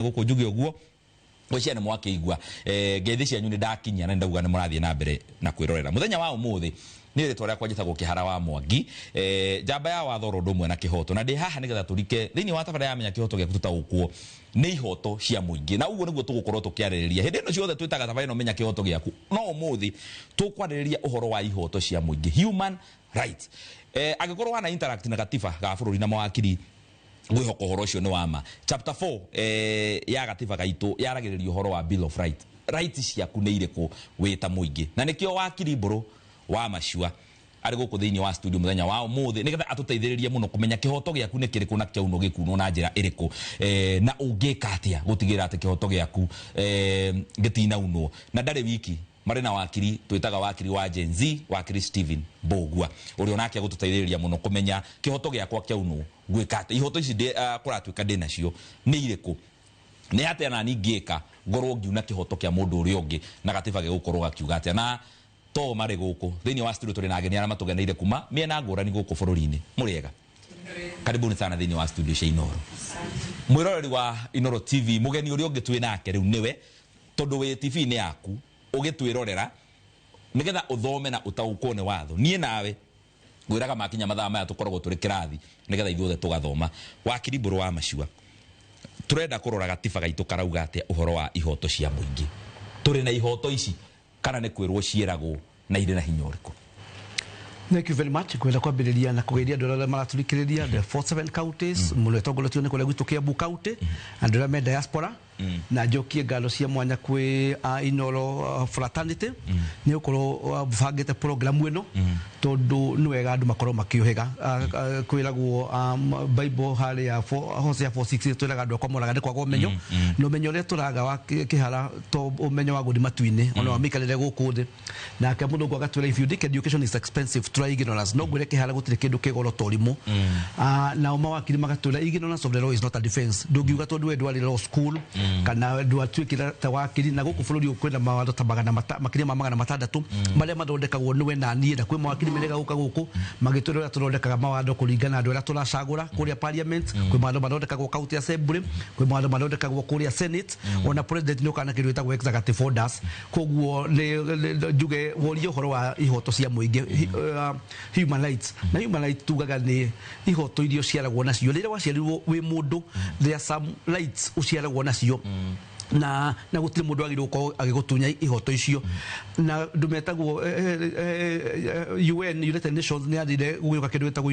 Gũkũ njuge ũguo, gwĩciria nĩ mwakĩigua ngeithi cianyu nĩ ndakinyia na nĩ ndauga nĩ mũrathiĩ na mbere na kwĩrorera mũthenya wa ũmũthĩ. Niĩ rĩtwa rĩakwa njĩtagwo Kĩhara wa Mwangi, njamba ya watho oro ũndũ ũmwe na kĩhoto, na ndĩ haha nĩgetha tũrike thĩinĩ wa tabarĩra ya Menya Kĩhoto Gĩaku, tũtaũkwo nĩ ihoto cia mũingĩ, na ũguo nĩguo tũgũkorwo tũkĩarĩrĩria hĩndĩ ĩno ciothe twĩtaga tabarĩra ĩno Menya Kĩhoto Gĩaku. No ũmũthĩ tũkwarĩrĩria ũhoro wa ihoto cia mũingĩ, human rights. Angĩkorwo wana interact na gatiba ga bũrũri na mawakiri, ngwĩhoka ũhoro ũcio nĩ wa ma. Chapter 4 ya gatiba gaitũ yaragĩrĩria ũhoro wa Bill of Right, right ciaku nĩ irĩkũ wĩ ta mũingĩ, na nĩkĩo wakiri Mbũrũ wa Macua arĩ gũkũ thĩinĩ wa studio mũthenya wa ũmũthĩ nĩgetha atũteithĩrĩrie mũno kũmenya kĩhoto gĩaku nĩ kĩrĩkũ na kĩaunwo gĩkunwo na njĩra ĩrĩkũ, na ũngĩka atĩa gũtigĩrĩra atĩ kĩhoto gĩaku gĩtinaunwo. Na ndarĩ wiki, marĩ na wakiri twĩtaga wakiri wa Gen Z, wakiri Stephen Mbũgua, ũrĩa onake agũtũteithĩrĩria mũno kũmenya kĩhoto gĩakwa kĩaunwo ngwĩka atĩa, ihoto ici kũratuĩka ndĩ nacio nĩ irĩkũ, nĩ atĩa nani ngĩka ngorwo ngiuna kĩhoto kĩa mũndũ ũrĩa ũngĩ, na gatiba gĩgũkorwo gakiuga atĩa. Na to marĩ gũkũ thĩinĩ wa studio, tũrĩ na ageni arĩa matũgeneire kuma mĩena ngũrani gũkũ bũrũri-inĩ. Mũrĩega, karibuni sana thĩinĩ wa studio cia Inoro. Mwĩroreri wa Inoro TV, mũgeni ũrĩa ũngĩ twĩ nake rĩu nĩwe, tondũ wĩ TV-inĩ yaku ũgĩtwĩrorera nĩgetha ũthome na ũtaũkwo nĩ watho. Niĩ nawe ngwĩraga makinya mathaa maya tũkoragwo tũrĩ kĩrathi nĩgetha ithuothe tũgathoma. Wakiri Mbũrũ wa Macua, tũrenda kũrora gatiba gaitũ karauga atĩa ũhoro wa ihoto cia mũingĩ. Tũrĩ na ihoto ici kana nĩ kwĩrwo ciĩragwo, na irĩ na hinya ũrĩkũ? Thank you very much. Kwenda kwambĩrĩria na kũgeithia andũ arĩa maratũthikĩrĩria the 47 counties, mũno ĩtongoretio nĩ kũrĩa gwitũ Kiambu County, andũ arĩa me diaspora, na njokie ngatho cia mwanya kwĩ Inoro fraternity nĩ gũkorwo bangĩte program ĩno, tondũ nĩ wega andũ makorwo makĩũhĩga. Kwĩragwo Bible harĩa Hosea 4:6 twĩraga andũ akwa moraga nĩ kwaga ũmenyo, na ũmenyo ũrĩa tũraga wa kĩhara to ũmenyo wa gũthiĩ matu-inĩ, ona wa mĩikarĩre gũkũ thĩ. Nake mũthũngũ agatwĩra, "If you think education is expensive, try ignorance." No ngwĩre kĩhara, gũtirĩ kĩndũ kĩ goro ta ũrimũ. Nao mawakiri magatwĩra, "Ignorance of the law is not a defense." Ndũngiuga tondũ we ndwarĩ law school kana ndwatuĩkire ta wakiri. Na gũkũ bũrũri ũyũ kwĩna mawatho ta makĩria ma 600 marĩa mathondekagwo nĩwe na niĩ, na kwĩ mawakiri merega gũka gũkũ magĩtwĩra ũrĩa tũthondekaga mawatho kũringana na andũ arĩa tũracagũra kũrĩa parliament. Kwĩ mawatho mathondekagwo county assembly, kwĩ mawatho mathondekagwo kũrĩa senate, ona president nĩ ũkaga na kĩndũ gĩtagwo executive orders. Koguo njuge worie ũhoro wa ihoto cia mũingĩ, human rights. Na human rights tugaga nĩ ihoto iria ũciaragwo nacio rĩrĩa waciarirwo wĩ mũndũ. There are some rights ũciaragwo nacio na gũtirĩ mũndũ wagĩrĩirwo gũkorwo agĩgũtunya ihoto icio. Na andũ metagwo UN, United Nations, nĩ yathire gũgĩũka kĩndũ gĩtagwo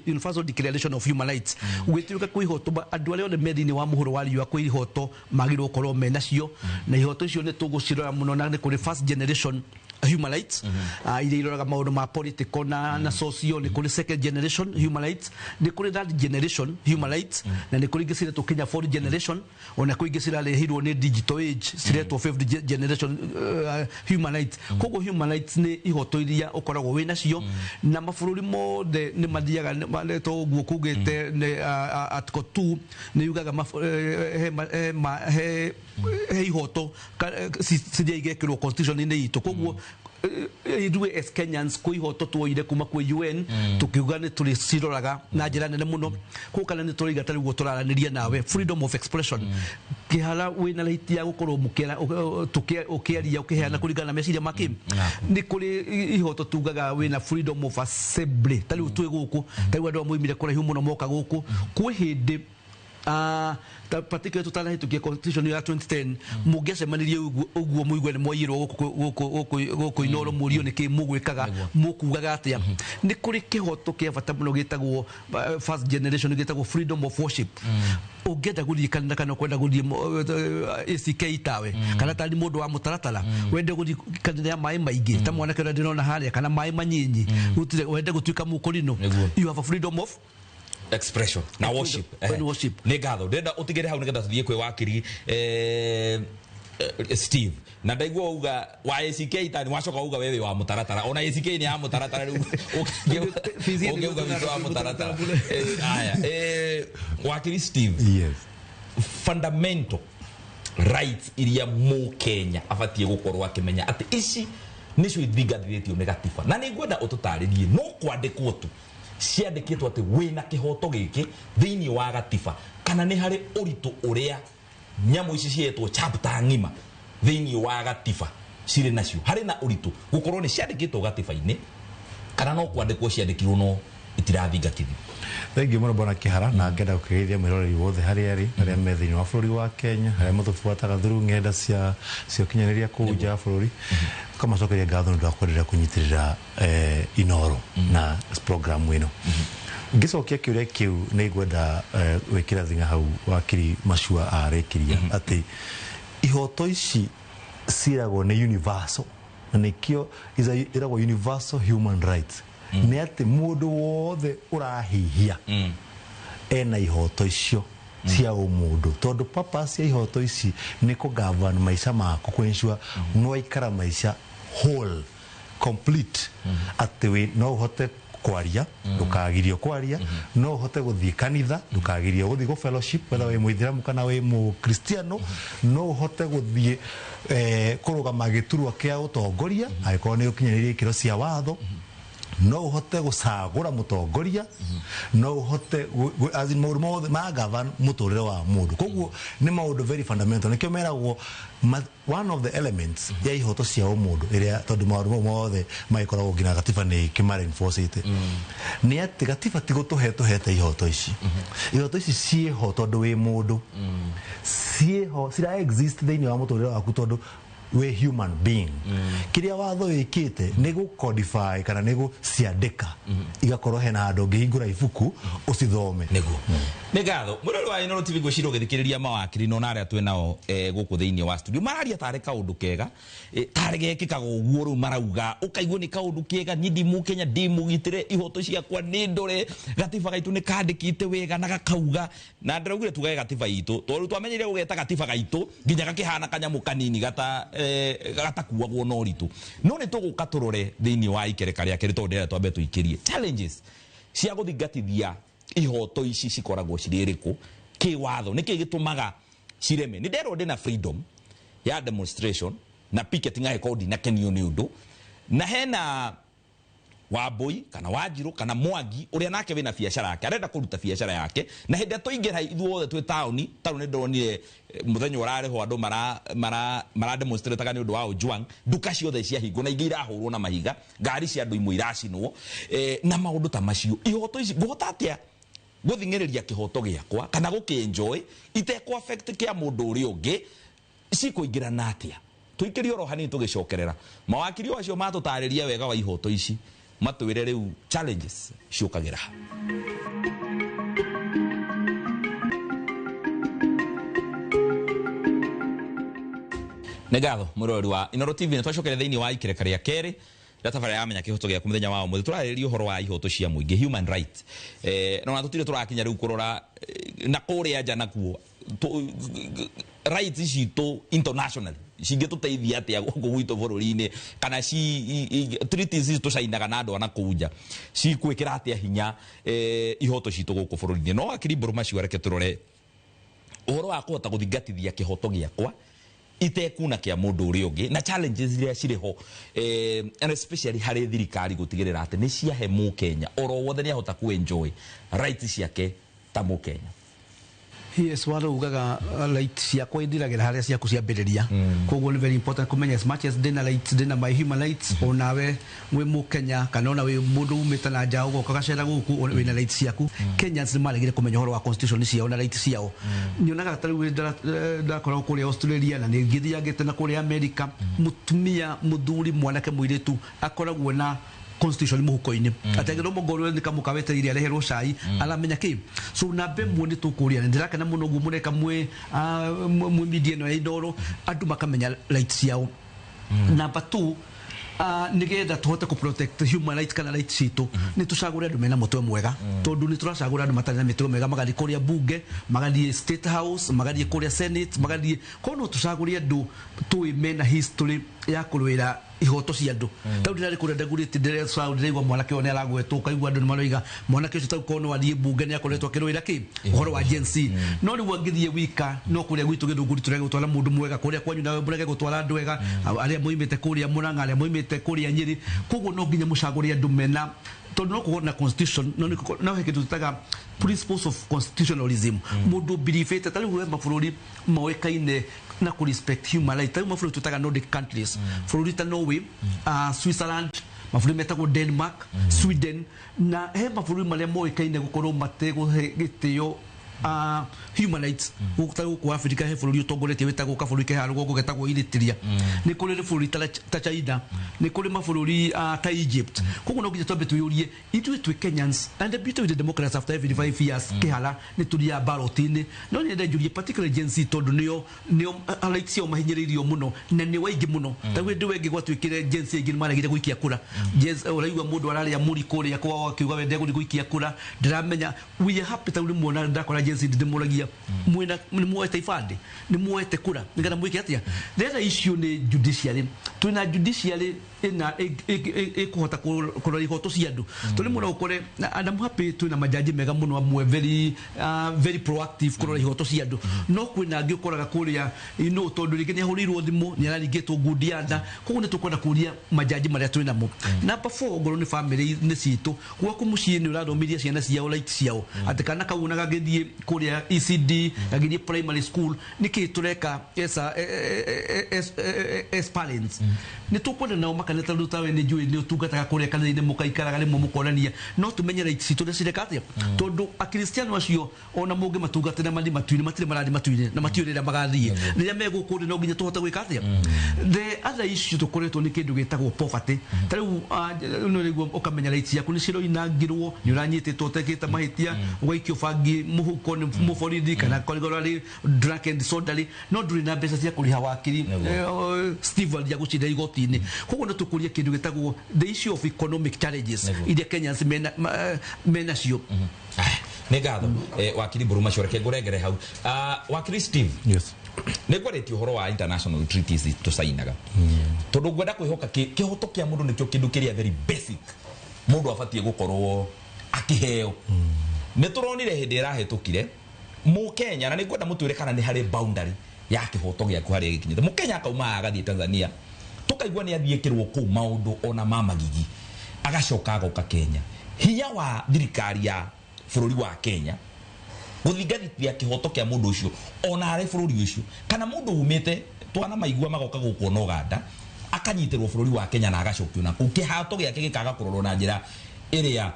Universal Declaration of Human Rights, gũgĩtuĩka kwĩ ihoto andũ arĩa othe me thĩinĩ wa mũhuro wa riũa kwĩ ihoto magĩrĩirwo gũkorwo me nacio. Na ihoto icio nĩ tũgũcirora mũno, na nĩ kũrĩ first generation human rights iria iroraga maũndũ ma political na social, nĩ kũrĩ second generation human rights, nĩ kũrĩ third generation human rights, na nĩ kũrĩ ingĩ ciretwo kinya fourth generation. Ona kwĩ ingĩ cirarehirwo nĩ digital age ciretwo fifth generation human rights. Koguo human rights nĩ ihoto iria ũkoragwo wĩ nacio, na mabũrũri mothe nĩ mathiaga to ũguo kugĩte nĩ article 2 nĩ yugaga he ihoto ciria igekĩrwo constitution-inĩ itũ. Koguo ithuĩ as Kenyans kwĩ ihoto tuoire kuma kwĩ UN, tukiuga nĩ tũrĩciroraga na njĩra nene mũno. Koguo kana nĩ tũraiga ta rĩu ũguo tũraranĩria nawe, freedom of expression, kĩhara wĩna right ya gũkorwo ũkĩaria, ũkĩheana kũringana na meciria makĩ. Nĩ kũrĩ ihoto tugaga wĩna freedom of assembly. Ta rĩu twĩ gũkũ, ta rĩu andũ amwe moimire kũraihu mũno moka gũkũ. Kwĩ hĩndĩ ta particularly tutanahĩtũkia constitution ya 2010, mũngĩacemanirie ũguo ũguo mũigue nĩ mwaiyĩrwo gũkũ Inoro, mũrio nĩ kĩ mũgwĩkaga, mũkugaga atĩa. Nĩ kũrĩ kĩhoto kĩa bata mũno gĩtagwo first generation, gĩtagwo freedom of worship. Ũngĩenda gũthiĩ kanitha kana ũkwenda gũthiĩ ACK tawe, kana tani mũndũ wa mũtaratara wende gũthiĩ kanitha ya maĩ maingĩ ta mwanake ũrĩa ndĩrona harĩa, kana maĩ manyinyi, gũtirĩ wende gũtuĩka mũkũrinũ, you have a freedom of expression na worship. And worship. Nĩ ngatho. Ndĩrenda ũtigĩre hau nĩgetha tũthiĩ kwĩ wakiri Steve. Na ndaigua uga wa ACK, tani wacoka uga wewe wa mũtaratara, ona ACK nĩ ya mũtaratara rĩu ũngĩuga witũ wa mũtaratara. Aya, wakiri Steve, Yes. fundamental rights iria mũkenya abatiĩ gũkorwo akĩmenya atĩ ici nĩcio ithingathĩtio nĩ gatiba, na nĩ ngwenda ũtũtarĩrie, no kwandĩkwo tu ciandĩkĩtwo atĩ wĩna kĩhoto gĩkĩ thĩinĩ wa gatiba, kana nĩ harĩ ũritũ ũrĩa Nyamũ ici cietwo chapter ng'ima thĩinĩ wa gatiba cirĩ nacio harĩ na ũritũ gũkorwo nĩ ciandĩkĩtwo gatiba-inĩ kana no kwandĩkwo ciandĩkirwo no itirathingatithio. Thengiũ mũno Bwana Kĩhara, na ngenda gũkĩgeithia mwĩroreri wothe harĩa arĩ, arĩa me thĩinĩ wa bũrũri wa Kenya, arĩa matũbuataga through ng'enda cia ũkinyanĩria kũu nja ya bũrũri, tũkamacokeria ngatho nĩ ũndũ wa kwenderea kũnyitĩrĩra Inooro na program ĩno. Ngĩcokia kĩũria kĩu nĩ ngwenda gwĩkĩra thing'a hau wakiri Macua arĩkĩria atĩ ihoto ici ciragwo nĩ universal, na nĩkĩo ĩragwo universal human rights, nĩ atĩ mũndũ wothe ũrahihia ena ihoto icio cia ũmũndũ, tondũ purpose ya ihoto ici nĩ kũ govern maica maku, kũ ensure nĩ waikara maica whole complete, atĩ wĩ no ũhote kwaria, ndũkagirio kwaria, no ũhote gũthiĩ kanitha, ndũkagirio gũthiĩ gũ fellowship whether wĩ mũithĩramu kana wĩ mũkristiano, no ũhote gũthiĩ kũrũgama gĩturwa kĩa ũtongoria angĩkorwo nĩ ũkinyanĩirie ikĩro cia watho, no ũhote gũcagũra mũtongoria, no ũhote as in maũndũ mothe ma govern mũtũrĩre wa mũndũ. Koguo nĩ maũndũ very fundamental, nĩkĩo meragwo one of the elements ya ihoto cia ũmũndũ ĩrĩa, tondũ maũndũ mau mothe magĩkoragwo nginya gatiba nĩ kĩmara enforce-ĩte, nĩ atĩ gatiba ti gũtũhe tũhete ihoto ici. Ihoto ici ciĩho tondũ wĩ mũndũ, ciĩho cira exist thĩinĩ wa mũtũrĩre waku tondũ wĩ human being. Kĩrĩa watho wĩkĩte nĩ gũ codify kana nĩ gũciandĩka igakorwo hena handũ ũngĩhingũra ibuku ũcithome. Nĩguo, nĩ ngatho mũrori wa Inooro TV. Ngwĩciria ũgĩthikĩrĩria mawakiri no na arĩa twĩ nao gũkũ thĩinĩ wa studio mararia tarĩ kaũndũ kega, tarĩ gekĩkaga ũguo. Rĩu marauga ũkaigua nĩ kaũndũ kega, niĩ ndi mũkenya, ndĩ mũgitĩre, ihoto ciakwa nĩ ndore, gatiba gaitũ nĩ kandĩkĩte wega na gakauga. Na ndĩraugire tugage gatiba itũ tondũ twamenyire gũgeta gatiba gaitũ nginya gakĩhana kanyamũ kanini gata gatakuagwo na ũritũ. No nĩ tũgũka tũrore thĩinĩ wa ikereka rĩa kerĩ, tondũ ndĩrenda twambe tũikĩrie challenges cia gũthingatithia ihoto ici cikoragwo cirĩ ĩrĩkũ kĩwatho, nĩkĩ gĩtũmaga cireme. Nĩ nderwo ndĩna freedom ya demonstration na picketing angĩkorwo ndinakenio nĩ ũndũ, na hena Wambui kana Wanjiru kana Mwangi uria nake wina biacara yake arenda kuruta biacara yake, na hindi tũingĩra ithuothe twĩ taũni tarũ nĩ ndonire mũthenya ũrarĩho andũ mara demonstrate nĩ ũndũ wa Ojwang, nduka ciothe ciahingwo na ingĩ irahũrwo na mahiga, ngari cia andũ imwe iracinwo, na maũndũ ta macio. Ihoto ici ngũhota atĩa gũthing'ĩrĩria kĩhoto gĩakwa kana gũkĩ-enjoy itekũ affect kĩa mũndũ ũrĩa ũngĩ? Cikũingĩrana atĩa? Tũikĩrie oro hanini, tũgĩcokerera mawakiri acio matũtarĩria wega wa ihoto ici, matwĩre rĩu challenges ciũkagĩra ha. Nĩ ngatho mũrori wa Inooro TV, nĩ twacokere thĩinĩ wa ikereka rĩa kerĩ rĩa tabarĩra ya Menya Kĩhoto Gĩaku. Mũthenya wa ũmũthĩ tũrarĩrĩria ũhoro wa ihoto cia mũingĩ, human right, na ona tũtirĩ tũrakinya rĩu kũrora na kũrĩa nja nakuo rights citũ internationally cingĩtũteithia atĩa gũkũ gwitũ bũrũri-inĩ, kana ci treaties ici tũcainaga na andũ a nakũu nja cikwĩkĩra atĩa hinya ihoto citũ gũkũ bũrũri-inĩ. No wakiri Mbũrũ macio, reke tũrore ũhoro wa kũhota gũthingatithia kĩhoto gĩakwa itekuna kĩa mũndũ ũrĩa ũngĩ na challenges iria cirĩ ho, and especially harĩ thirikari gũtigĩrĩra atĩ nĩ ciahe mũkenya oro wothe nĩ ahota ku enjoy rights ciake ta mũkenya. Yes, watho ugaga right ciakwa ithiragĩra harĩa ciaku ciambĩrĩria. Koguo nĩ very important kũmenya as much as ndĩna rights, ndĩna my human rights, onawe wĩ mũkenya kana ona wĩ mũndũ umĩte na nja ũgoka gacera gũkũ wĩna rights ciaku. Kenyans nĩ maregire kũmenya ũhoro wa constitution ciao na rights ciao. Nyonaga ta rĩu ndakoragwo kũrĩa Australia na nĩ ngĩthiangĩte na kũrĩa America, mũtumia, mũthuri, mwanake, mũirĩtu akoragwo na constitution mũhuko-inĩ, atĩ angĩrwo mũngorwo nĩ kamũka wetereire areherwo cai aramenya kĩ. So namba ĩmwe nĩ tũkũria, na ndĩrakena mũno ũguo mũreka mwĩ media ĩno ya Inooro, andũ makamenya rights ciao. Namba 2, nigetha tũhote kũ protect human rights kana rights citũ, nĩ tũcagũre andũ mena mũtwe mwega, tondũ nĩ tũracagũra andũ matarĩ na mĩtwe mĩega magathiĩ kũrĩa bunge, magathiĩ State House, magathiĩ kũrĩa Senate, magathiĩ korwo no tũcagũre andũ tũĩ mena history ya kũrũĩra ihoto cia andũ. Tau ndĩrarĩ kũrĩa Dagoretti, ndĩraigua mwanake ũyũ nĩ aragwetwo, ũkaigua andũ nĩ maroiga mwanake ũcio tau korwo no athiĩ bunge nĩ akoretwo akĩrũĩra kĩ ũhoro wa Gen Z. No rĩu angĩthiĩ wika no kũrĩa gwitũ Gĩthũngũri tũrege gũtwara mũndũ mwega, kũrĩa kwanyu nawe mũrege gũtwara andũ ega, arĩa moimĩte kũrĩa Murang'a, arĩa moimĩte kũrĩa Nyĩrĩ. Koguo no nginya mũcagũre andũ mena Tondu no kuona constitution no no he kindu tutaga principles of constitutionalism. Mundu believete ta riu mabũrũri moĩkaine na ku respect human rights, ta riu mabũrũri tutaga Nordic countries, bũrũri ta Norway, Switzerland, mabũrũri metagwo Denmark, Sweden, na he mabũrũri marĩa moĩkaine gũkorwo mategũhe gĩtĩo human rights. Gũkũ gũkũ Africa he bũrũri ũtongoretie wĩtagwo kabũrũri ke haha rũgongo getagwo Eritrea, nĩ kũrĩ bũrũri ta China, nĩ kũrĩ mabũrũri ta Egypt. Koguo no nginya twambe twĩyũrie ithuĩ twĩ Kenyans, and the beauty with the democrats, after every 5 years kĩhara nĩ tũthiaga ballot-inĩ. No nyende njũrie particularly Gen Z, tondũ nĩo rights ciao mahinyĩrĩirio mũno na nĩ waingĩ mũno. Ta hĩndĩ ĩyo ĩngĩ gwatuĩkire Gen Z aingĩ nĩ maregire gũikia kura. Gen Z, ũraigua mũndũ ararĩa mũri kũrĩa kwao akiuga we ndegũthiĩ gũikia kura. Ndĩramenya we are happy ta rĩu rĩmwe ndakora Gen Z ndĩmũragia, mwĩna nĩ muoete ibandĩ, nĩ muoete kura, nĩgetha mwĩke atĩa? The other issue nĩ judiciary. Twĩna judiciary ĩna ĩkũhota kũrora ihoto cia andũ? Tondũ rĩmwe no ũkore and I'm happy twĩna majaji mega mũno, amwe very proactive kũrora ihoto cia andũ, no kwĩna angĩ ũkoraga kũrĩa tondũ rĩngĩ nĩ ahũrĩirwo thimũ, nĩ araringĩtwo ngundi ya nda. Koguo nĩ tũkwenda kũria majaji marĩa twĩ namo. Number four, ngorwo nĩ family nĩ citũ, gwaku mũciĩ nĩ ũrathomithia ciana ciao right ciao, atĩ kana kau ona gagĩthiĩ kũrĩa ECD, gagĩthiĩ primary school, nĩkĩ tũreka as parents? Nĩ tũkwenda nao makanitha, tondũ tawe nĩ njũĩ nĩ ũtungataga kũrĩa kanitha-inĩ, mũkaikaraga rĩmwe mũkonania, no tũmenye rights citũ nĩ cireka atĩa, tondũ akristiano acio ona mũngĩmatungatĩra mathiĩ matu-inĩ, matirĩ marathiĩ matu-inĩ na matiũĩ rĩrĩa magathiĩ. Rĩrĩa me gũkũ thĩ no nginya tũhote gwĩka atĩa? The other issue tũkoretwo nĩ kĩndũ gĩtagwo poverty. Ta rĩu nĩ ũraigua ũkamenya rights ciaku nĩ ciroinangirwo, nĩ ũranyitĩtwo ũtekĩte mahĩtia, ũgaikio bangi mũhuko nĩ mũborithi, kana korigoro arĩ drunk and disorderly, no ndũrĩ na mbeca cia kũrĩha wakiri Steve ya gũcinda igoti-inĩ. Koguo nĩ tũkũria kĩndũ gĩtagwo the issue of economic challenges iria Kenyans mena cio. Nĩ ngatho, wakiri Mburu Macio. Reke ngũrengere hau. Wakiri Steve, Yes. nĩ ngwarĩtie ũhoro wa international treaties tũcainaga, tondũ ngwenda kwĩhoka kĩhoto kĩa mũndũ nĩkĩo kĩndũ kĩrĩa very basic mũndũ abatiĩ gũkorwo akĩheo. Nĩ tũronire hĩndĩ ĩrahĩtũkire mũkenya, na nĩ ngwenda mũtwĩre kana nĩ harĩ boundary ya kĩhoto gĩaku harĩa gĩkinyĩte. Mũkenya akauma haha agathiĩ Tanzania, tũkaigua nĩ athiĩkĩrwo kũu maũndũ ona ma magigi, agacoka agoka Kenya. Hinya wa thirikari ya bũrũri wa Kenya gũthingatithia kĩhoto kĩa mũndũ ũcio ona arĩ bũrũri ũcio, kana mũndũ umĩte twana maigua magoka gũkũ ona Ũganda, akanyitĩrwo bũrũri wa Kenya na agacokio na kũu, kĩhato gĩake gĩkaga kũrorwo na njĩra ĩrĩa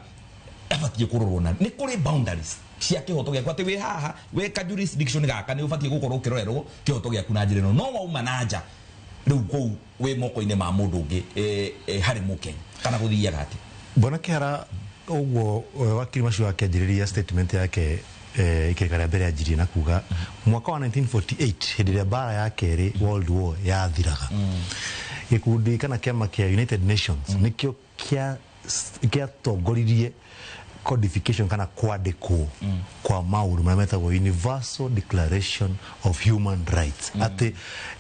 abatiĩ kũrorwo, na nĩ kũrĩ boundaries cia kĩhoto gĩaku atĩ wĩ haha wĩ ka jurisdiction gaka nĩ ũbatiĩ gũkorwo ũkĩrorerwo kĩhoto gĩaku na njĩra ĩno, no wauma na nja rĩu kũu wĩ moko-inĩ ma mũndũ ũngĩ, harĩ mũkenya kana gũthiaga atĩ? Bwana Kihara, ũguo wakiri macio akĩanjĩrĩria statement yake, ikĩrĩka rĩa mbere anjirie na kuga mwaka wa 1948, hĩndĩ ĩrĩa mbara ya kerĩ, World War, yathiraga, gĩkundi kana kĩama kĩa United Nations nĩkĩo kĩatongoririe codification kana kwandĩkwo kwa maũndũ marĩa metagwo Universal Declaration of Human Rights, atĩ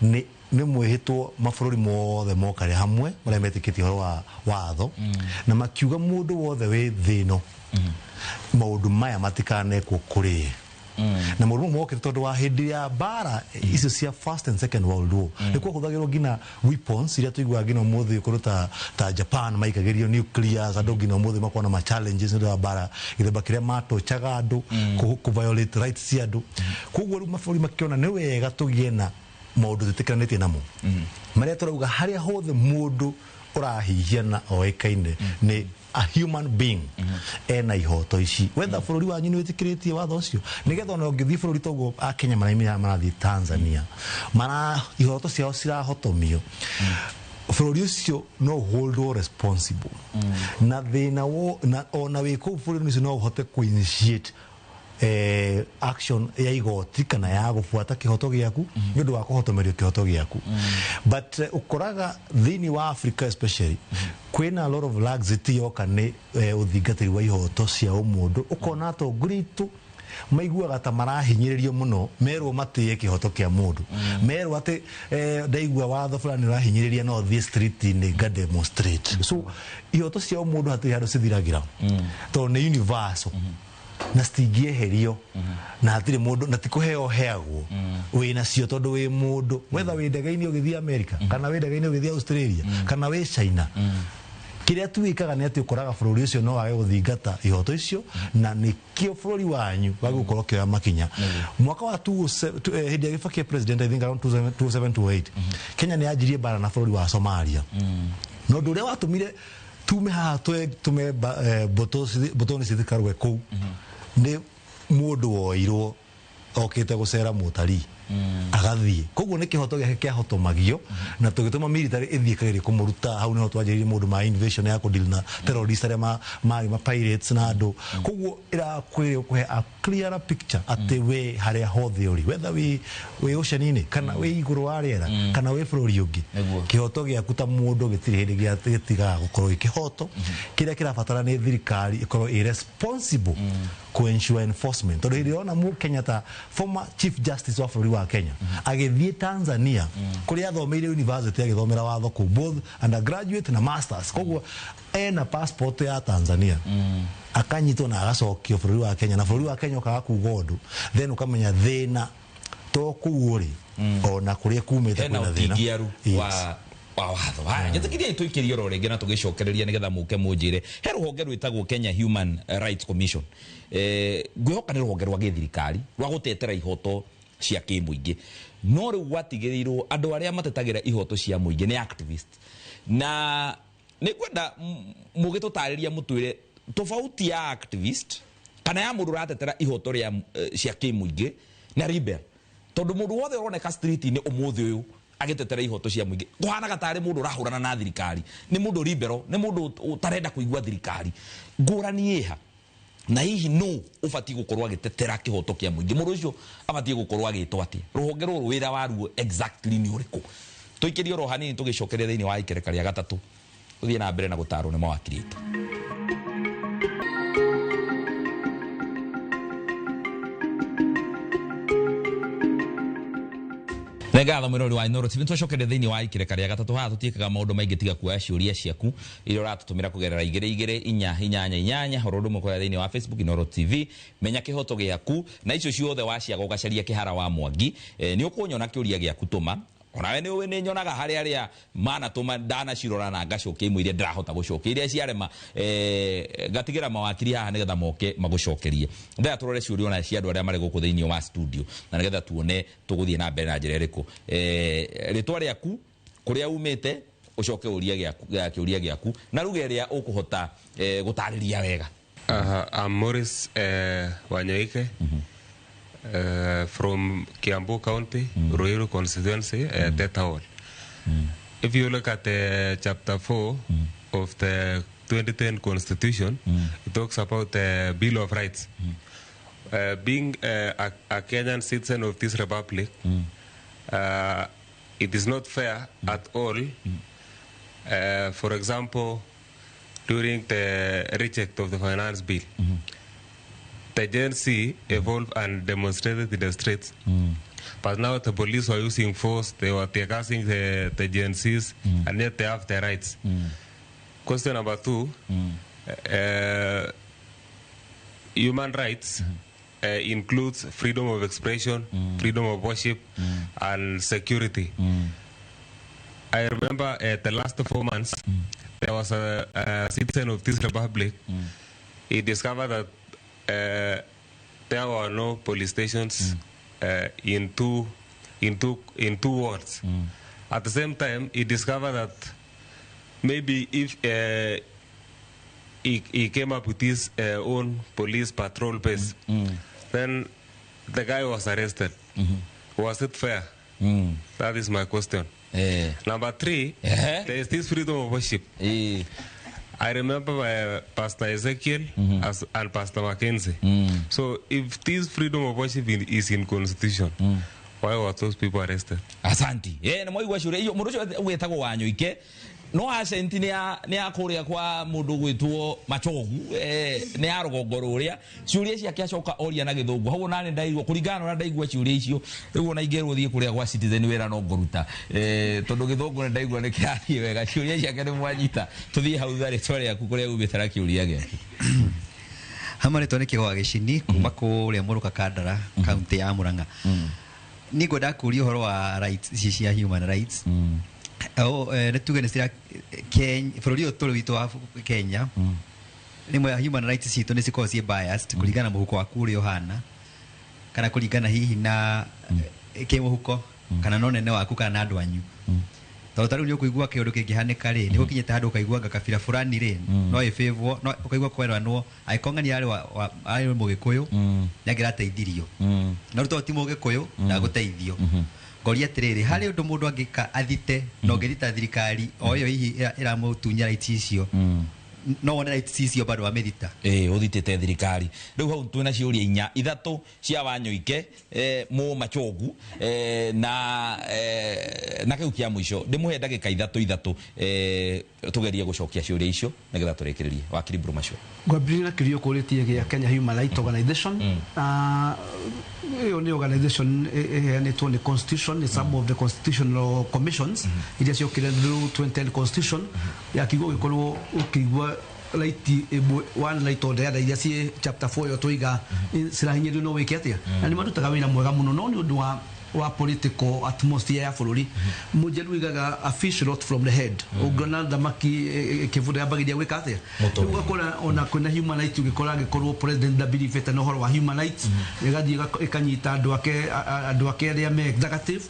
nĩ mwĩhĩtwo mabũrũri mothe mokare hamwe marĩa metĩkĩtie ũhoro wa watho, na makiuga mũndũ wothe wĩ thĩ ĩno maũndũ maya matikanekwo kũrĩ ye. Na maũndũ mau mokĩte tondũ wa hĩndĩ ya mbara icio cia First and Second World War nĩ kwahũthagĩrwo nginya weapons iria tũiguaga nginya ũmũthĩ kũndũ ta Japan maikagĩrio nuclears. Andũ nginya ũmũthĩ makorwo na ma challenges nĩ ũndũ wa mbara, gĩthemba kĩrĩa matochaga andũ, kũ violate rights cia andũ. Koguo rĩu mabũrũri makĩona nĩ wega tũgĩe na maũndũ twĩtĩkĩranĩtie namo marĩa tũrauga harĩa hothe mũndũ ũrahihia na oĩkaine nĩ a human being ena ihoto ici, wetha bũrũri wanyu nĩ wĩtĩkĩrĩtie watho ũcio, nĩgetha ona ũngĩthiĩ bũrũri toguo akenya maraimĩra marathiĩ Tanzania, mara ihoto ciao cirahotomio, bũrũri ũcio no holdwo responsible na thĩna wo na ona wĩ kũu bũrũri ũcio no ũhote kũ-initiate action ya igoti kana ya gũbuata kĩhoto gĩaku nĩ ũndũ wa kũhotomerio kĩhoto gĩaku. But ũkoraga thĩinĩ wa Africa especially kwĩna a lot of laxity yoka nĩ ũthingatĩri wa ihoto cia ũmũndũ. Ũkona atongoria aitũ maiguaga ta marahinyĩrĩrio mũno merwo matĩe kĩhoto kĩa mũndũ, merwo atĩ ndaigua watho fulani ũrahinyĩrĩria no thiĩ street-inĩ nga demonstrate. So ihoto cia ũmũndũ hatirĩ handũ cithiragĩra, tondũ nĩ universal na citingĩeherio na hatirĩ mũndũ na ti kũheo heagwo, wĩ nacio tondũ wĩ mũndũ, wetha wĩ ndege-inĩ ũgĩthiĩ America kana wĩ ndege-inĩ ũgĩthiĩ Australia kana wĩ China. Kĩrĩa tu wĩkaga nĩ atĩ ũkoraga bũrũri ũcio no wage gũthingata ihoto icio, na nĩkĩo bũrũri wanyu wage gũkorwo ũkĩoya makinya. Mwaka wa hĩndĩ ya Kibaki president, I think around 2728, Kenya nĩ yanjirie mbara na bũrũri wa Somalia, na ũndũ ũrĩa watũmire tume haha tume mbũtũ nĩ cithikarwe kũu nĩ mũndũ woirwo okĩte gũcera mũtarii agathiĩ. Koguo nĩ kĩhoto gĩake kĩahotomagio, na tũgĩtũma military ĩthiĩ ĩkageria kũmũruta hau. Nĩho twanjĩrĩirie maũndũ ma invasion ya kũdeal na terrorist arĩa marĩ ma pirates na andũ. Koguo ĩrakwĩrĩ kũhe a clearer picture atĩ we harĩa hothe ũrĩ, whether wĩ ocean-inĩ kana wĩ igũrũ wa rĩera kana wĩ bũrũri ũngĩ, kĩhoto gĩaku ta mũndũ gĩtirĩ hĩndĩ gĩtigaga gũkorwo gĩ kĩhoto. Kĩrĩa kĩrabatara nĩ thirikari ĩkorwo ĩ responsible ku ensure enforcement, tondũ hĩndĩ ĩrona Mũkenya ta former chief justice wa bũrũri wa Kenya agĩthiĩ Tanzania kũrĩa athomeire university, agĩthomera watho kũu, both undergraduate na masters, koguo ena passport ya Tanzania, akanyitwo na agacokio bũrũri wa Kenya, na bũrũri wa Kenya ũkaga kuga ũndũ, then ũkamenya thĩna to kũu ũrĩ, ona kũrĩa kumĩte hena kwĩna thĩna. Ũtingiaru wa watho. Haya, njĩtĩkĩrie tũikĩrie oro rĩngĩ na tũgĩcokereria nĩgetha mũke mũnjĩre he rũhonge rwĩtagwo Kenya Human Rights Commission. Ngwĩhoka nĩ rũhonge rwa gĩthirikari rwa gũtetera ihoto cia kĩmũingĩ, no rĩu gwatigĩrĩirwo andũ arĩa matetagĩra ihoto cia mũingĩ nĩ activist, na nĩ ngwenda mũgĩtũtarĩria mũtwĩre tofauti ya activist kana ya mũndũ ũratetera ihoto rĩa cia kĩmũingĩ na rebel, tondũ mũndũ wothe ũroneka street-inĩ ũmũthĩ ũyũ agĩtetera ihoto cia mũingĩ kũhanaga tarĩ mũndũ ũrahũrana na thirikari, nĩ mũndũ liberal, nĩ mũndũ ũtarenda kũigua thirikari. Ngũrani ĩha, na hihi nũ ũbatiĩ gũkorwo agĩtetera kĩhoto kĩa mũingĩ? Mũndũ ũcio abatiĩ gũkorwo agĩtwo atĩa? Rũhonge rũrũ wĩra waruo exactly nĩ ũrĩkũ? Tũikĩrie oro hanini tũgĩcokeria thĩinĩ wa ikereka rĩa gatatũ, tũthiĩ na mbere na gũtarwo nĩ mawakiri aitũ. Nĩ ngatho mwĩrori wa Inooro TV, twacokeria thĩinĩ wa ikereka rĩa gatatũ. Haha tũtiĩkaga maũndũ maingĩ tiga kuoya ciũria ciaku iria ũratũtũmĩra kũgerera 22488 oro ũndũ ũmwe kũrĩa thĩinĩ wa Facebook Inooro TV. Menya kĩhoto gĩaku, na icio ciothe waciaga ũgacaria Kĩhara wa Mwangi, nĩ ũkũnyona kĩũria gĩaku tũma. Onawe nĩ ũĩ nĩ nyonaga harĩ arĩa manatũma ndanacirora na ngacokia imwe iria ndĩrahota gũcokia, iria ciarema ngatigĩra mawakiri haha nĩgetha moke magũcokerie. Ndĩra tũrore ciũria ona cia andũ arĩa marĩ gũkũ thĩinĩ wa studio na nĩgetha tuone tũgũthiĩ na mbere na njĩra ĩrĩkũ. Rĩtwa rĩaku, kũrĩa umĩte, ũcoke ũrie kĩũria gĩaku na ruga ĩrĩa ũkũhota gũtarĩria wega. I'm Morris Wanyoike from Kiambu County, Ruiru constituency, Theta Hall. If you look at chapter 4 of the 2010 Constitution, it talks about the Bill of Rights. Being a Kenyan citizen of this republic, it is not fair at all. For example, during the reject of the finance bill, the Gen Z evolved and demonstrated in the streets. But now the police were using force, they were teargassing the Gen Zs, and yet they have their rights. Question number 2, human rights includes freedom of expression, freedom of worship, and security. I remember the last 4 months, there was a citizen of this republic. He discovered that there were no police stations in two wards. At the same time, he discovered that maybe if he came up with his own police patrol base, then the guy was arrested. Was it fair? That is my question. Number 3, there is this freedom of worship. I remember Pastor Ezekiel and Pastor Mackenzie. So if this freedom of worship is in constitution, why were those people arrested? Asanti. Na mwaigua ciũria iyo mũndũ ũcio wĩtagwo Wanyoike no accent nĩ ya kũrĩa kwa mũndũ gwĩtwo Machogu, nĩ ya rũgongo rũrĩa. Ciũria ciake acoka oria na gĩthũngũ hau, ona nĩ ndaigua kũringana na ũrĩa ndaigua ciũria icio rĩu, ona ingĩrwo thiĩ kũrĩa gwa Citizen wĩra no ngũruta, tondũ gĩthũngũ nĩ ndaigua nĩ kĩrathiĩ wega. Ciũria ciake nĩ mwanyita. Tũthiĩ hau thutha, rĩtwa rĩaku, kũrĩa umĩte na kĩũria gĩaku. Hama rĩtwa nĩ Kĩgwa Gĩcini kuma kũrĩa Mũrũka Kandara, kaunti ya Murang'a. Nĩ ngwenda kũria ũhoro wa rights ici cia human rights. Nĩ tuge nĩ cira bũrũri ũyũ tũrĩ witũ wa Kenya, rĩmwe human rights citũ nĩ cikoragwo ciĩ biased kũringana na mũhuko waku ũrĩa ũhana, kana kũringana hihi na kĩmũhuko, kana na ũnene waku, kana na andũ anyu. Tondũ ta rĩu nĩ ũkũigua kĩũndũ kĩngĩhanĩka rĩ, nĩ gũkinyĩte handũ ũkaigua anga kabira fulani rĩ, no ĩbĩvwo, no ũkaigua kweranwo angĩkorwo ng'ania arĩ mũgĩkũyũ, nĩ angĩrateithirio, no rĩu tondũ ti mũgĩkũyũ, ndagũteithio. Ngoria atĩrĩrĩ, harĩ ũndũ mũndũ angĩka athite, na ũngĩthita thirikari o ĩyo hihi ĩramũtunya rights icio, no wone rights icio bado wamĩthita? Ĩĩ, ũthitĩte thirikari. Rĩu hau twĩna ciũria inya, ithatũ cia Wanyoike, mũ Machogu, na kĩu kĩa mũico. Ndĩmũhe ndagĩka ithatũ ithatũ, tũgerie gũcokia ciũria icio nĩgetha tũrĩkĩrĩrie. Wakiri Mburumacua. Ngwambĩrĩria na kĩũria ũkũrĩtie gĩa Kenya Human Rights Organization. Ĩyo nĩ organization ĩheanĩtwo nĩ constitution, nĩ some of the constitutional commissions iria ciokire through 2010 constitution ya kiugo. Gĩkorwo ũkĩigua right ĩmwe, one right or the other, iria ciĩ chapter 4 ĩyo tũiga cirahinyĩrĩrio, no wĩke atĩa? Na nĩ marutaga wĩra mwega mũno, no nĩ ũndũ wa political atmosphere ya bũrũri, mũnjeru igaga a fish rot from the head. Ũngĩona thamaki ĩkĩbutha, yambagĩria gwĩka atĩa? Mũtwe. Rĩu ũgakora ona kwĩna human rights, ũgĩkora angĩkorwo president ndabelievĩte na ũhoro wa human rights, ĩgathiĩ ĩkanyita andũ ake arĩa me executive.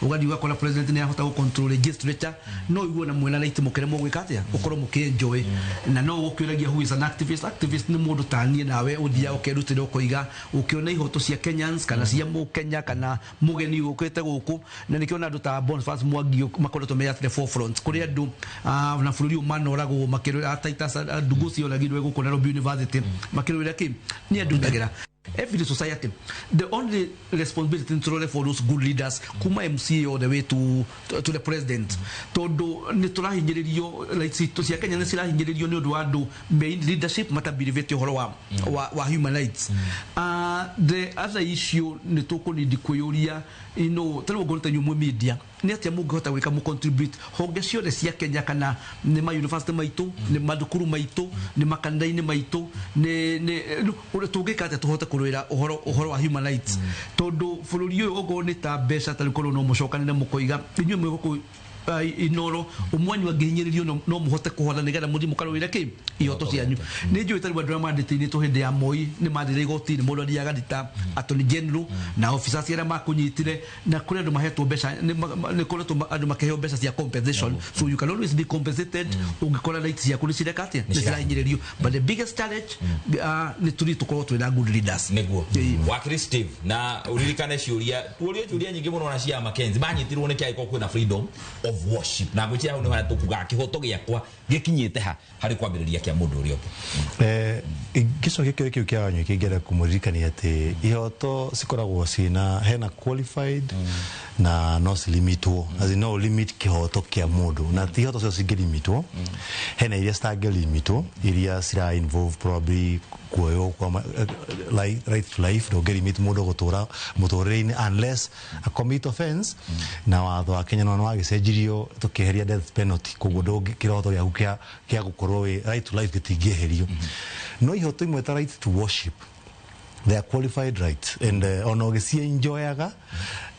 Ũgathiĩ ũgakora president nĩ arahota gũ control legislature, no igue na mwena right mũkĩremwo gwĩka atĩa, ũkorwo mũkĩ-enjoy. Na no ũkĩũragia, who is an activist? Activist nĩ mũndũ ta niĩ nawe, ũthiaga ũkerutĩra, ũkoiga ũkĩona ihoto cia Kenyans kana cia mũkenya kana mũgeni ũkĩte gũkũ. Na nĩkĩo andũ ta Boniface Mwangi makoretwo me at the forefront kũrĩ andũ na bũrũri ũyũ manoragwo makĩrũĩra, Titus Ndungu cioragirwe gũkũ Nairobi University makĩrũĩra kĩ. Nĩ andũ ndagĩra every society, the only responsibility nĩ for those good leaders, kuma MCA all the way to the president, tondũ nĩ tũrahinyĩrĩrio, rights citũ cia Kenya nĩ cirahinyĩrĩrio nĩ ũndũ wa andũ me in leadership matabirivĩte ũhoro wa human rights. The other issue nĩ tũkũnindi kwĩyũria, tarĩu ongorwo ta inyuĩ mwĩ media, nĩ atĩa mũngĩhota gwĩka mũ contribute honge ciothe cia Kenya, kana nĩ ma university maitũ, nĩ mathukuru maitũ, nĩ makanitha-inĩ maitũ, nĩ ũrĩa tũngĩka atĩa tũhote kũrũĩra ũhoro wa human rights? Tondũ bũrũri ũyũ, ongorwo nĩ ta mbeca, tarĩu korwo no mũcokanĩre mũkoiga inyuĩ mwĩ gũkũ Inoro, ũmwe wanyu angĩhinyĩrĩrio, no mũhote kũhotha nĩgetha mũthiĩ mũkarũĩre kĩ ihoto cianyu. Nĩ njũĩ tarĩu andũ arĩa mandĩtĩinĩtwo hĩndĩ ya Moi nĩ mathire igoti-inĩ, mũndũ athiaga athita attorney general na officers arĩa makũnyitire, na kũrĩ andũ mahetwo mbeca, nĩ koretwo andũ makĩheo mbeca cia compensation. So you can always be compensated ũngĩkora rights ciaku nĩ cireka atĩa, nĩ cirahinyĩrĩrio. But the biggest challenge, nĩ tũrĩ tũkorwo twĩna good leaders. Nĩguo, wakiri Steve, na uririkane ciũria tuorio, ciũria nyingĩ mũno na cia Mackenzie manyitirwo nĩ kĩangĩkorwo kwĩna freedom of worship, na ngwĩciria hau nĩ harĩa tũkugaga kĩhoto gĩakwa gĩkinyĩte ha harĩ kwambĩrĩria kĩa mũndũ ũrĩa ũngĩ. Ngĩcokia kĩũria kĩu kĩa Wanyoike, ingĩenda kũmũririkania atĩ ihoto cikoragwo ciĩna hena qualified na no cilimitwo, as in no limit kĩhoto kĩa mũndũ, na ti ihoto ciothe cingĩlimitwo. Hena iria citangĩlimitwo, iria cira involve probably kuoywo kwa right to life. Ndũngĩlimit mũndũ gũtũra mũtũrĩre-inĩ unless a commit offense, na watho wa Kenya nĩ wagĩcenjirio tũkĩeheria death penalty, koguo ndũngĩ kĩroto gĩaku kĩa gũkorwo wĩ right to life gĩtingĩeherio. No ihoto imwe ta right to worship, they are qualified rights, and ona ũgĩcienjoyaga,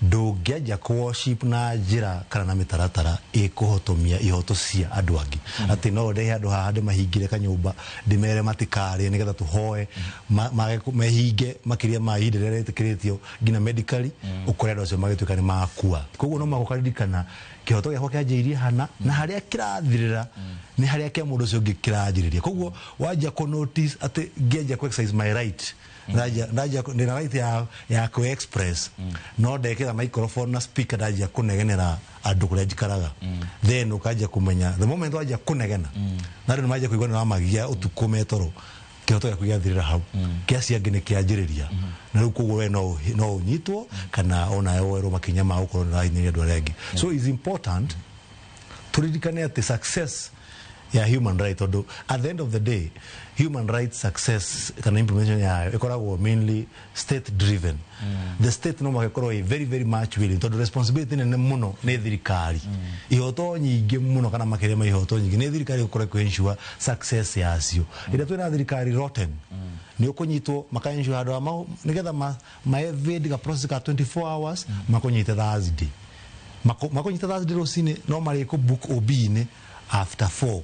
ndũngĩanjia kũ worship na njĩra kana na mĩtaratara ĩkũhotomia ihoto cia andũ angĩ, atĩ no ndehe andũ haha ndĩmahingĩre kanyũmba, ndĩmere matikarĩe nĩgetha tũhoe, mehinge makĩria ma ihinda rĩrĩa rĩtĩkĩrĩtio nginya medically, ũkore andũ acio magĩtuĩka nĩ makua. Koguo no mũhaka ũkaririkana kĩhoto gĩakwa kĩanjĩrĩirie hana na harĩa kĩrathirĩra nĩ harĩa kĩa mũndũ ũcio ũngĩ kĩranjĩrĩria. Koguo wanjia kũ notice atĩ ngĩanjia kũ exercise my right, ndaja ndina right ya ku express, no ndekĩra microphone na speaker, ndanjia kũnegenera andũ kũrĩa njikaraga, then ũkanjia kũmenya the moment wanjia kũnegena na andũ nĩmanjia kũigua nĩramagia ũtukũ metoro, kĩhoto gĩaku gĩathirĩra hau, kĩa acio angĩ nĩ kĩanjĩrĩria. Na rĩu koguo we no ũnyitwo kana onawe woerwo makinya ma gũkorwo nĩ ũrahinyĩrĩria andũ arĩa angĩ. So it's important turirikane atĩ success ya human right, tondũ at the end of the day human rights success kana implementation yayo ĩkoragwo mainly state driven. The state no mũhaka ĩkorwo ĩ very very much willing, tondũ responsibility nene mũno nĩ thirikari. Ihoto nyingĩ mũno kana makĩria ma ihoto nyingĩ nĩ thirikari gũkorwo ĩkũ ensure success yacio. Rĩrĩa twĩna thirikari rotten, nĩ ũkũnyitwo maka ensure handũ ha nĩgetha ma evade ga process ka 24 hours, makũnyite Thursday. Makũnyita Thursday rũcinĩ no marĩkũ book OB-inĩ after 4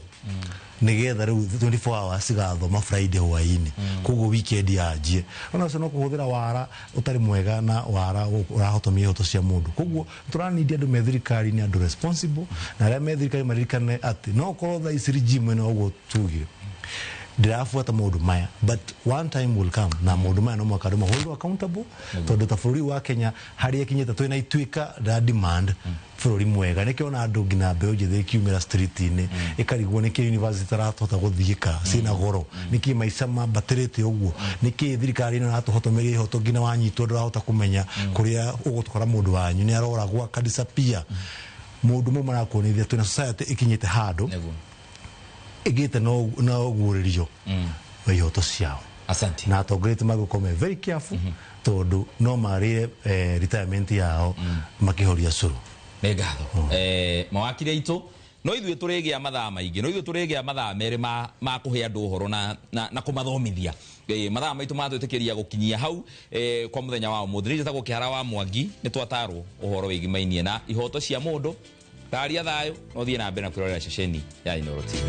nigetha rĩu 24 hours cigathoma Friday hwaĩ-inĩ, koguo weekend yanjie. Ona ũcio no kũhũthĩra wara ũtarĩ mwega na wara ũrahotomia ihoto cia mũndũ. Koguo tũranindi andũ me thirikari-inĩ, andũ responsible, na arĩa me thirikari maririkane atĩ no ũkorwo thaa ici regime ĩno ũguo tugire ndĩrabuata maũndũ maya, but one time will come na maũndũ maya no mũhaka andũ maholdwo accountable, tondũ ta bũrũri wa Kenya harĩa ĩkinyĩte twĩna ituĩka ra demand bũrũri mwega. Nĩkĩo ona andũ nginya mbeũ njĩthĩ ĩkiumĩra street-inĩ ĩkarigwo nĩkĩ university taratũhota gũthiĩka ciĩna goro, nĩkĩ maica mambatĩrĩte ũguo, nĩkĩ thirikari ĩno ĩratũhotomeria ihoto nginya wanyitwo ndũrahota kũmenya kũrĩa ũgũtwara mũndũ wanyu nĩ aroragwo akadisappear. Mũndũ mau marakuonithia twĩna society ĩkinyĩte handũ Nĩguo. ĩgĩte na ũguũrĩrio wa ihoto ciao. Asante. Na atongoria magũkorwo me very careful tondũ no marĩe retirement yao makĩhoria cũrũ. Nĩ ngatho. Mawakiri aitũ, no ithuĩ tũrĩgĩa mathaa maingĩ, no ithuĩ tũrĩgĩa mathaa merĩ ma kũhe andũ ũhoro na kũmathomithia. Mathaa maitũ matwĩtĩkĩria gũkinyia hau kwa mũthenya wa ũmũthĩ. Niĩ njĩtagwo Kĩhara wa Mwangi, nĩ twatarwo ũhoro wĩgimainie na ihoto cia mũndũ. Taria thayũ na ũthiĩ na mbere na kwĩrorera ceceni ya Inooro TV.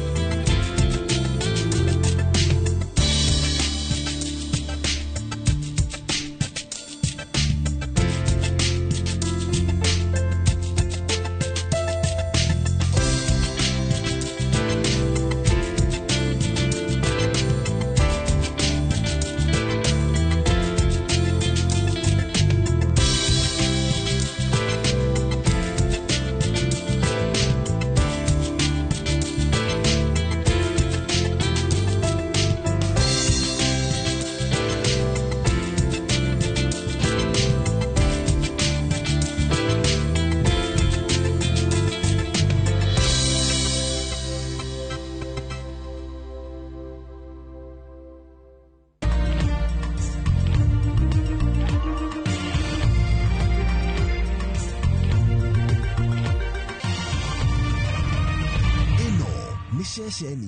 Ĩno nĩ ceceni.